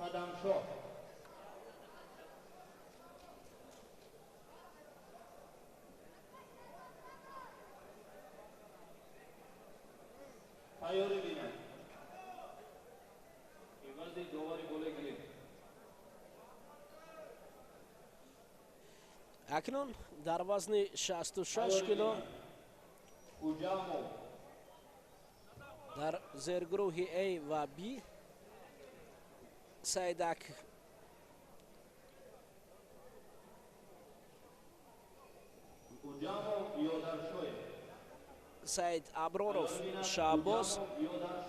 Қадамшоҳ. Тайёрӣ бинад. Ивази довари болегирӣ. Акнун дар вазни 66 кило дар зергурӯҳи А ва Б Сайдак Саид Аброров Шаҳбоз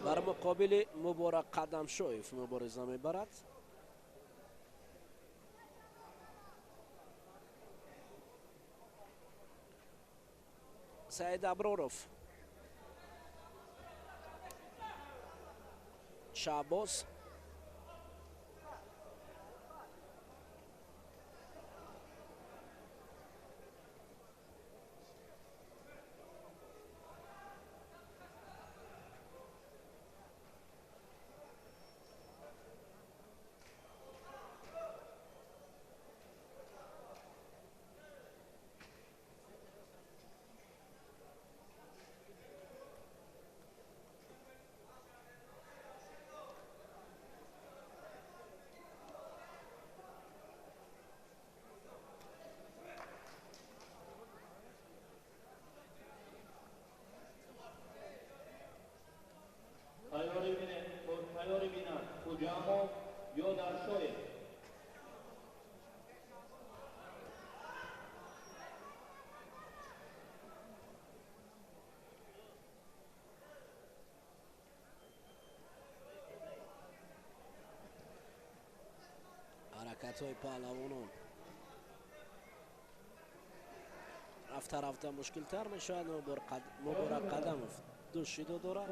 бар муқобили Муборак Қадамшоев мубориза мебарад. Саид Аброров Шаҳбоз ҳаракатҳои паҳлавонон рафта рафта мушкилтар мешавад. Муборак Қадамов ду шидо дорад.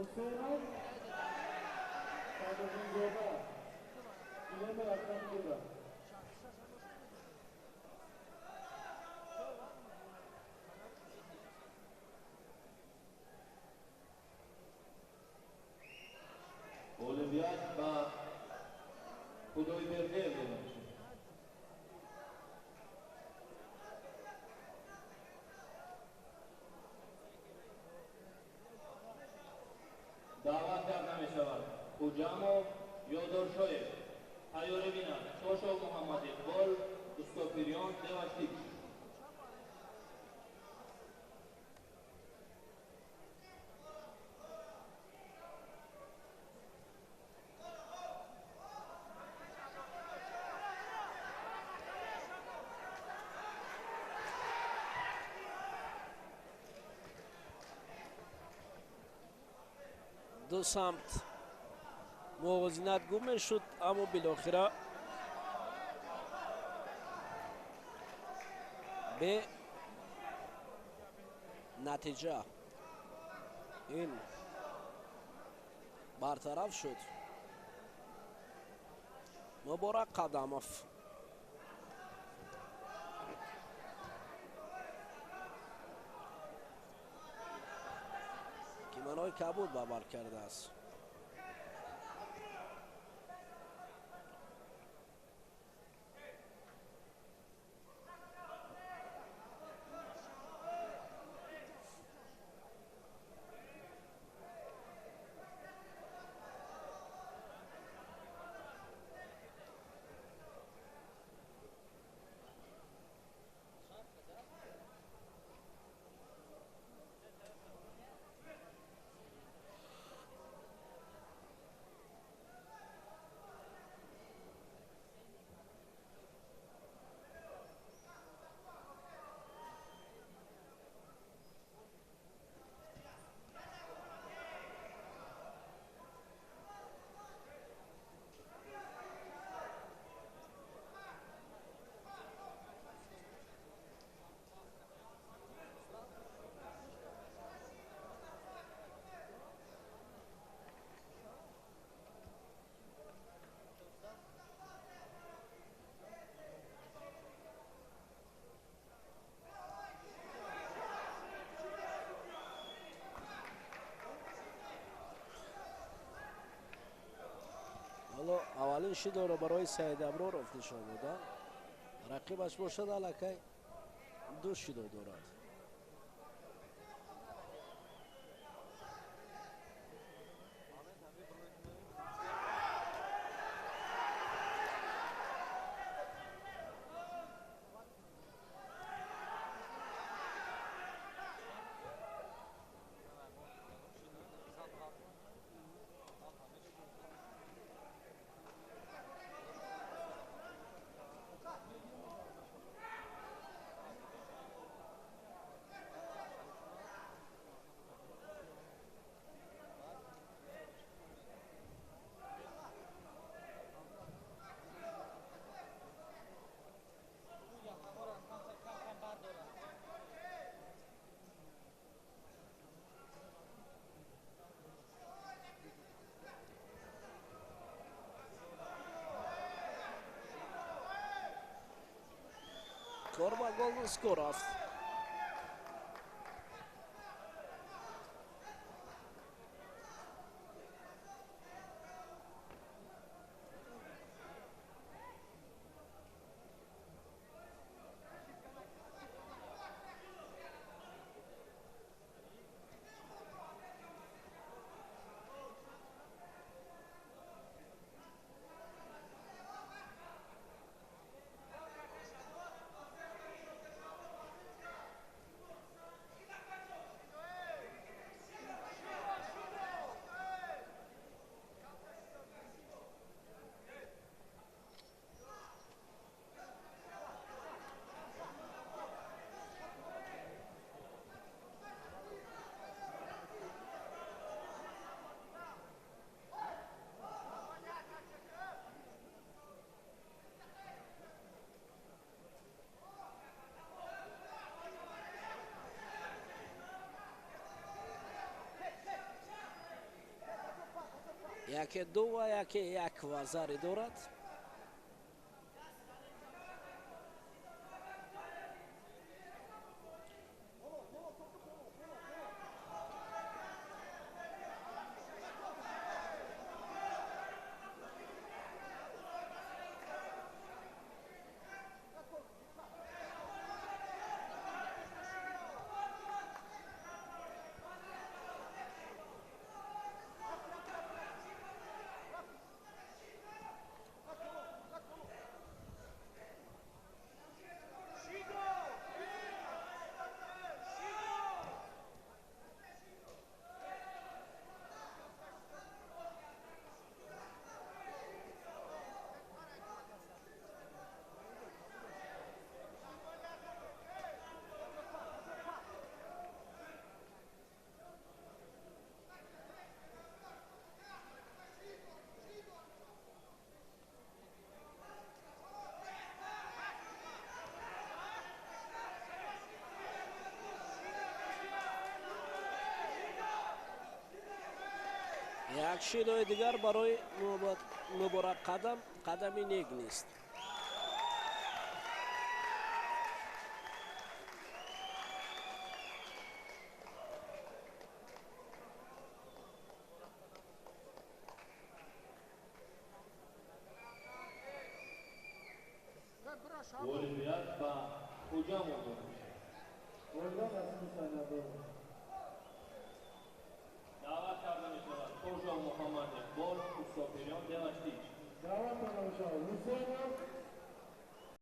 Ғолибият ба Худойбердиев дода мешавад. Даъват карда мешавад Хуҷамов Ёдоршоев. Тайёрӣ бинад Шошов Муҳаммад Иқбол, Устопирён Деваштич. Ду самт мувозинат гум мешуд, аммо билохира бе натиҷа ин бартараф шуд. Муборак Қадамов кимонои кабуд ба бар кардааст. Аввалин шидоро барои Саид Аброров нишон доданд. Рақибаш бошад аллакай ду шидо дорад. Кор ба гол скор рафт. Яке ду ва яке як вазари дорад. Як шидои дигар барои Муборак Қадам қадами нек нест. Ғолибият ба Хуҷамов дода мешавад. Даъват карда мешавад Қошов Муҳаммад Иқбол, Устопириён Деваштич. Даъват карда мешавад Ҳусейн